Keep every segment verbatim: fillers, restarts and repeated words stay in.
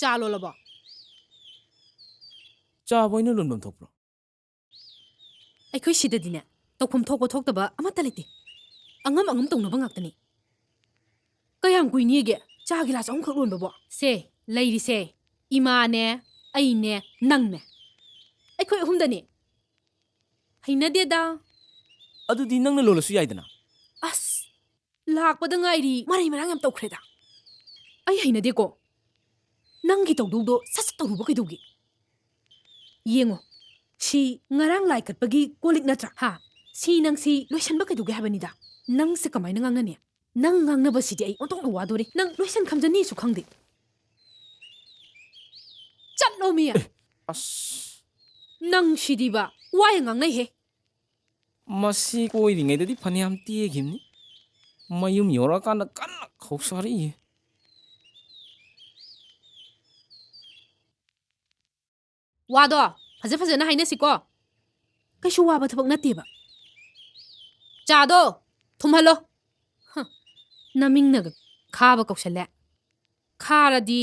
ꯆꯥ ꯂꯣꯜꯂꯕꯣ? ꯆꯥꯕꯨ ꯑꯩꯅ ꯂꯣꯟꯐꯝ ꯊꯣꯛꯄ꯭ꯔꯣ? ꯑꯩꯈꯣꯏ ꯁꯤꯗꯗꯤꯅꯦ, ꯇꯧꯐꯝ ꯊꯣꯛꯄ ꯊꯣꯛꯇꯕ ꯑꯃꯠꯇ ꯂꯩꯇꯦ꯫ ꯑꯉꯝ ꯑꯉꯝ ꯇꯧꯅꯕ ꯉꯥꯛꯇꯅꯤ꯫ ꯀꯌꯥꯝ ꯀꯨꯏꯅꯤꯒꯦ ꯆꯥ ꯒꯤꯂꯥꯁ ꯑꯍꯨꯝꯈꯛ ꯂꯣꯟꯕꯕꯣ? ꯁꯦ, ꯂꯩꯔꯤꯁꯦ ꯏꯃꯥꯅꯦ, ꯑꯩꯅꯦ, ꯅꯪꯅꯦ꯫ ꯑꯩꯈꯣꯏ ꯑꯍꯨꯝꯗꯅꯦ꯫ ꯍꯩꯅꯗꯦꯗ꯫ ꯑꯗꯨꯗꯤ ꯅꯪꯅ ꯂꯣꯜꯂꯁꯨ ꯌꯥꯏꯗꯅ꯫ ꯑꯁ, ꯂꯥꯛꯄꯗ ꯉꯥꯏꯔꯤ, ꯃꯔꯩ ꯃꯔꯥꯡ ꯌꯥꯝ ꯇꯧꯈ꯭ꯔꯦꯗ꯫ ꯑꯩ ꯍꯩꯅꯗꯦꯀꯣ꯫ ꯅꯪꯒꯤ ꯇꯧꯗꯧꯗꯣ ꯁꯠ ꯁꯠ ꯇꯧꯔꯨꯕ ꯀꯩꯗꯧꯒꯦ? ꯌꯦꯡꯉꯣ, ꯁꯤ ꯉꯔꯥꯡ ꯂꯥꯏ ꯀꯠꯄꯒꯤ ꯀꯣꯜ ꯂꯤꯛ ꯅꯠꯇ꯭ꯔꯥ? ꯍꯥ? ꯁꯤ ꯅꯪ ꯁꯤ ꯂꯣꯏꯁꯟꯕ ꯀꯩꯗꯧꯒꯦ ꯍꯥꯏꯕꯅꯤꯗ? ꯅꯪꯁꯦ ꯀꯃꯥꯏꯅ ꯉꯥꯡꯅꯅꯤ? ꯅꯪ ꯉꯥꯡꯅꯕꯁꯤꯗꯤ ꯑꯩ ꯑꯣꯟꯊꯣꯛꯅ ꯋꯥꯗꯣꯔꯤ꯫ ꯅꯪ ꯂꯣꯏꯁꯟ ꯈꯝꯖꯅꯤꯁꯨ ꯈꯪꯗꯦ꯫ ꯆꯠꯂꯣꯃꯤ꯫ ꯑꯁ꯫ ꯅꯪ ꯁꯤꯗꯤꯕ, ꯋꯥ ꯌꯥꯝ ꯉꯥꯡꯅꯩꯍꯦ꯫ ꯃꯁꯤ ꯀꯣꯏꯔꯤꯉꯩꯗꯗꯤ ꯐꯅꯌꯥꯝ ꯇꯦꯈꯤꯕꯅꯤ꯫ ꯃꯌꯨꯝ ꯌꯧꯔꯛꯑꯀꯥꯟꯗ ꯀꯟꯅ ꯈꯧꯁꯥꯔꯛꯏ꯫ ꯋꯥꯗꯣ ꯐꯖ ꯐꯖꯅ ꯍꯥꯏꯅꯁꯤꯀꯣ꯫ ꯀꯩꯁꯨ ꯋꯥꯕ ꯊꯕꯛ ꯅꯠꯇꯦꯕ꯫ ꯆꯥꯗꯣ ꯊꯨꯝꯍꯜꯂꯣ꯫ ꯍ, ꯅꯃꯤꯡꯅꯒ ꯈꯥꯕ ꯀꯧꯁꯜꯂꯦ꯫ ꯈꯥꯔꯗꯤ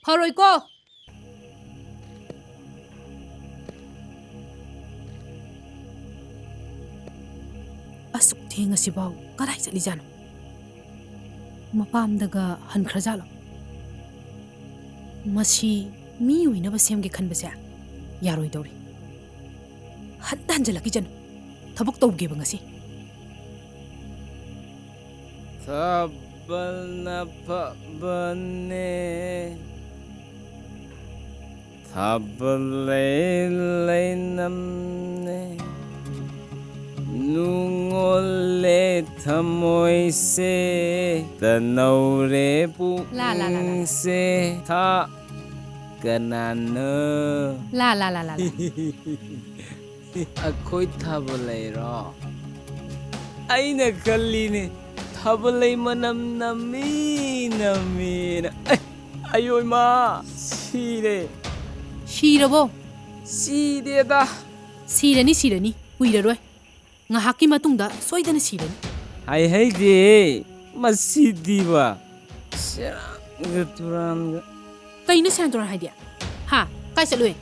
ꯐꯔꯣꯏꯀꯣ꯫ ꯑꯁꯨꯛ ꯊꯦꯡꯉꯁꯤꯐꯥꯎ ꯀꯗꯥꯏ ꯆꯠꯂꯤꯖꯥꯠꯅꯣ? ꯃꯄꯥꯝꯗꯒ ꯍꯟꯈ꯭ꯔꯖꯥꯠꯂꯣ? ꯃꯁꯤ ꯃꯤ ꯑꯣꯏꯅꯕ ꯁꯦꯝꯒꯦ ꯈꯟꯕꯁꯦ ꯌꯥꯔꯣꯏꯗꯧꯔꯤ꯫ ꯍꯟꯗ ꯍꯟꯖꯜꯂꯛꯈꯤꯖꯅꯨ꯫ ꯊꯕꯛ ꯇꯧꯒꯦꯕ ꯉꯁꯤ꯫ ꯊꯥꯕꯜꯅ ꯐꯕꯅꯦ꯫ ꯊꯥꯕꯜ ꯂꯩ ꯂꯩꯅꯝꯅꯦ꯫ ꯅꯨꯡꯉꯣꯜꯂꯦ ꯊꯃꯣꯏꯁꯦ꯫ ꯇꯅꯧꯔꯦ ꯂꯥ, ꯂꯥ, ꯂꯥ, ꯂꯥ, ꯂꯥ꯫ ꯄꯨꯛꯅꯤꯡꯁꯦ꯫ ꯊꯥ ꯀꯅꯥꯅꯣ? ꯂꯥ, ꯂꯥ, ꯂꯥ, ꯂꯥ, ꯂꯥ꯫ ꯑꯩꯈꯣꯏ ꯊꯥꯕꯜ ꯂꯩꯔꯣ? ꯑꯩꯅ ꯈꯜꯂꯤꯅꯦ, ꯊꯥꯕꯜ ꯂꯩ ꯃꯅꯝ ꯅꯝꯃꯤ, ꯅꯝꯃꯤꯅ꯫ ꯑꯦ, ꯑꯌꯣꯏꯃ, ꯁꯤꯔꯦ꯫ ꯁꯤꯔꯕꯣ? ꯁꯤꯗꯦꯗ꯫ ꯁꯤꯔꯅꯤ, ꯁꯤꯔꯅꯤ꯫ ꯀꯨꯏꯔꯔꯣꯏ꯫ ꯉꯥꯏꯍꯥꯛꯀꯤ ꯃꯇꯨꯡꯗ ꯁꯣꯏꯗꯅ ꯁꯤꯔꯅꯤ꯫ ꯍꯥꯏꯍꯩꯗꯦ, ꯃꯁꯤꯗꯤꯕ꯫ ꯁꯦꯔꯥꯟꯒ ꯇꯨꯔꯥꯟꯒ꯫ ꯀꯩꯅꯣ ꯁꯦꯔꯥꯟ ꯇꯨꯔꯥꯟ ꯍꯥꯏꯗꯤ? ꯍꯥ? ꯀꯥꯏ ꯆꯠꯂꯨꯏ?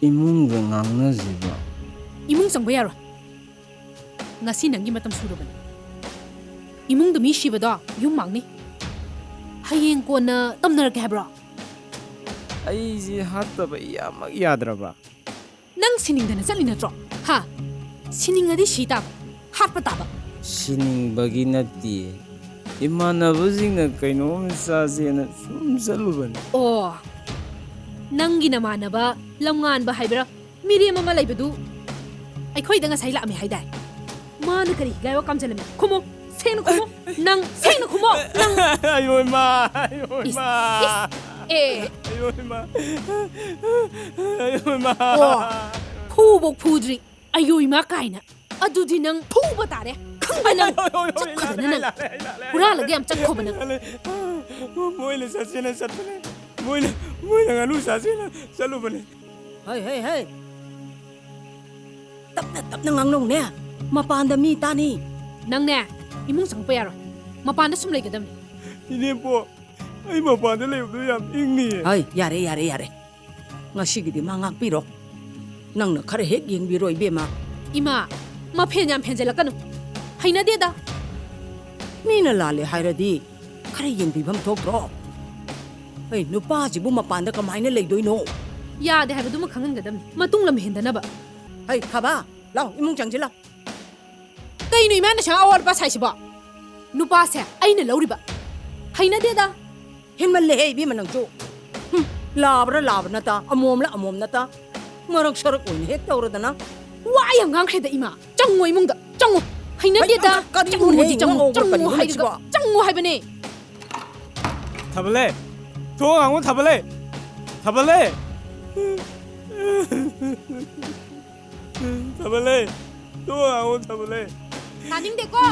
ꯏꯃꯨꯡꯗ ꯉꯥꯡꯅꯁꯤꯕ꯫ ꯏꯃꯨꯡ ꯆꯪꯕ ꯌꯥꯔꯣꯏ꯫ ꯉꯁꯤ ꯅꯪꯒꯤ ꯃꯇꯝ ꯁꯨꯔꯕꯅꯤ꯫ ꯏꯃꯨꯡꯗ ꯃꯤ ꯁꯤꯕꯗꯣ ꯌꯨꯝ ꯃꯥꯡꯅꯤ꯫ ꯍꯌꯦꯡ ꯀꯣꯟꯅ ꯇꯝꯅꯔꯛꯀꯦ ꯍꯥꯏꯕ꯭ꯔꯣ? ꯑꯩꯁꯦ ꯍꯥꯠꯇꯕ ꯏꯌꯥꯃꯛ ꯌꯥꯗ꯭ꯔꯕ? ꯅꯪ ꯁꯤꯅꯤꯡꯗꯅ ꯆꯠꯂꯤ ꯅꯠꯇ꯭ꯔꯣ? ꯍꯥ? ꯁꯤꯅꯤꯡꯉꯗꯤ ꯁꯤ ꯇꯥꯕ, ꯍꯥꯠꯄ ꯇꯥꯕ꯫ ꯁꯤꯅꯤꯡꯕꯒꯤ ꯅꯠꯇꯦ, ꯏꯃꯥꯟꯅꯕꯁꯤꯡꯅ ꯀꯩꯅꯣꯝ ꯆꯥꯁꯦꯅ ꯁꯨꯝ ꯆꯠꯂꯨꯕꯅꯤ꯫ ꯑꯣ, ꯅꯪꯒꯤ ꯅꯃꯥꯟꯅꯕ ꯂꯝꯉꯥꯟꯕ ꯍꯥꯏꯕ꯭ꯔꯥ, ꯃꯤꯔꯦꯝ ꯑꯃ ꯂꯩꯕꯗꯨ ꯑꯩꯈꯣꯏꯗ ꯉꯁꯥꯏ ꯂꯥꯛꯑꯝꯃꯦ ꯍꯥꯏꯗꯥꯏ? ꯃꯥꯅ ꯀꯔꯤ ꯍꯤꯒꯥꯏ ꯋꯥ ꯀꯥꯝꯖꯜꯂꯝꯃꯤ? ꯈꯨꯝꯃꯣ, ꯁꯦꯡꯅ ꯈꯨꯝꯃꯣ꯫ ꯅꯪ ꯁꯦꯡꯅ ꯈꯨꯝꯃꯣ꯫ ꯅꯪ ꯑꯌꯣ ꯏꯃꯥ, ꯑꯌꯣ ꯏꯁ, ꯏꯃꯥ꯫ ꯏꯁ, ꯑꯦ꯫ ꯑꯌꯣ ꯏꯃꯥ꯫ ꯑꯌꯣ ꯏꯃꯥ꯫ ꯑꯣ, ꯐꯨꯕꯧ ꯐꯨꯗ꯭ꯔꯤ꯫ ꯑꯌꯣ ꯏꯃꯥ ꯀꯥꯏꯅ꯫ ꯑꯗꯨꯗꯤ ꯅꯪ ꯐꯨꯕ ꯇꯥꯔꯦ꯫ ꯈꯪꯕ꯭ꯔꯥ ꯅꯪ? ꯑꯌꯣ, ꯑꯌꯣ, ꯑꯌꯣ, ꯆꯠꯈꯣꯗꯅ ꯅꯪ꯫ ꯂꯥꯜꯂꯦ, ꯑꯩ ꯂꯥꯜꯂꯦ, ꯑꯩ ꯍꯨꯔꯥꯜꯂꯒ ꯌꯥꯝ ꯆꯠꯈꯣꯕ ꯅꯪ꯫ ꯂꯥꯜꯂꯦ꯫ ꯃꯣꯏꯅ ꯆꯠꯁꯦꯅ ꯆꯠꯄꯅꯦ꯫ ꯃꯣꯏꯅ, ꯃꯣꯏꯅ ꯉꯥꯅꯨ ꯆꯥꯁꯦꯅ ꯆꯠꯂꯨꯕꯅꯦ꯫ ꯍꯩ, ꯍꯩ, ꯍꯩ꯫ ꯇꯞꯅ, ꯇꯞꯅ ꯉꯥꯡꯅꯧꯅꯦ꯫ ꯃꯄꯥꯟꯗ ꯃꯤ ꯇꯥꯅꯤ꯫ ꯅꯪꯅꯦ, ꯏꯃꯨꯡ ꯆꯪꯉꯛꯄ ꯌꯥꯔꯣꯏ꯫ ꯃꯄꯥꯟꯗ ꯁꯨꯝ ꯂꯩꯒꯗꯕꯅꯤ꯫ ꯏꯅꯦꯄꯣ, ꯑꯩ ꯃꯄꯥꯟꯗ ꯂꯩꯕꯗꯣ ꯌꯥꯝ ꯏꯪꯅꯤꯌꯦ꯫ ꯍꯩ, ꯌꯥꯔꯦ, ꯌꯥꯔꯦ, ꯌꯥꯔꯦ꯫ ꯉꯁꯤꯒꯤꯗꯤ ꯃꯥ ꯉꯥꯛꯄꯤꯔꯣ꯫ ꯅꯪꯅ ꯈꯔ ꯍꯦꯛ ꯌꯦꯡꯕꯤꯔꯣ, ꯏꯕꯦꯝꯃ꯫ ꯏꯃꯥ, ꯃꯐꯦꯟ ꯌꯥꯝ ꯐꯦꯟꯖꯜꯂꯛꯀꯅꯨ꯫ ꯍꯩꯅꯗꯦꯗ꯫ ꯃꯤꯅ ꯂꯥꯜꯂꯦ ꯍꯥꯏꯔꯗꯤ ꯈꯔ ꯌꯦꯡꯕꯤꯐꯝ ꯊꯣꯛꯇ꯭ꯔꯣ? ꯑꯩ ꯅꯨꯄꯥꯁꯤꯕꯨ ꯃꯄꯥꯟꯗ ꯀꯃꯥꯏꯅ ꯂꯩꯗꯣꯏꯅꯣ? ꯌꯥꯗꯦ ꯍꯥꯏꯕꯗꯨꯃ ꯈꯪꯍꯟꯒꯗꯕꯅꯤ, ꯃꯇꯨꯡ ꯂꯝ ꯍꯦꯟꯗꯅꯕ꯫ ꯍꯩ, ꯈꯕ, ꯂꯥꯎ, ꯏꯃꯨꯡ ꯆꯪꯁꯤꯜꯂꯣ꯫ ꯀꯩꯅꯣ ꯏꯃꯥꯅ ꯁꯨꯃꯥꯏꯅ ꯑꯋꯥꯠ ꯑꯄꯥ ꯁꯥꯏꯁꯤꯕꯣ? ꯅꯨꯄꯥꯁꯦ ꯑꯩꯅ ꯂꯧꯔꯤꯕ꯫ ꯍꯩꯅꯗꯦꯗ꯫ ꯍꯦꯟꯃꯜꯂꯦꯍꯦ, ꯏꯕꯦꯝꯃ, ꯅꯪꯁꯨ꯫ ꯍꯨꯝ, ꯂꯥꯕ꯭ꯔꯥ ꯂꯥꯕ ꯅꯠꯇ, ꯑꯃꯣꯝꯂ ꯑꯃꯣꯝ ꯅꯠꯇ, ꯃꯔꯛ ꯁꯔꯛ ꯑꯣꯏꯅ ꯍꯦꯛ ꯇꯧꯔꯗꯅ꯫ ꯋꯥ ꯌꯥꯝ ꯉꯥꯡꯈ꯭ꯔꯦꯗ, ꯏꯃꯥ꯫ ꯆꯪꯉꯣ ꯏꯃꯨꯡꯗ, ꯆꯪꯉꯣ꯫ ꯍꯩꯅꯗꯦꯗ꯫ ꯀꯔꯤꯅꯣꯅꯦ, ꯆꯪꯉꯣꯗꯤ ꯆꯪꯉꯣ, ꯉꯥꯎꯕ꯭ꯔꯥ ꯆꯪꯉꯣ ꯀꯔꯤꯅꯣ ꯍꯥꯏꯔꯒ꯫ ꯃꯁꯤꯕꯣ? ꯆꯪꯉꯣ ꯍꯥꯏꯕꯅꯦ꯫ ꯊꯥꯕꯜꯂꯩ, ꯊꯣꯡ ꯍꯥꯡꯉꯣ, ꯊꯥꯕꯜꯂꯩ꯫ ꯊꯥꯕꯜꯂꯩ꯫ ꯊꯥꯕꯜꯂꯩ, ꯊꯣꯡ ꯍꯥꯡꯉꯣ, ꯊꯥꯕꯜꯂꯩ꯫ ꯇꯥꯅꯤꯡꯗꯦꯀꯣ꯫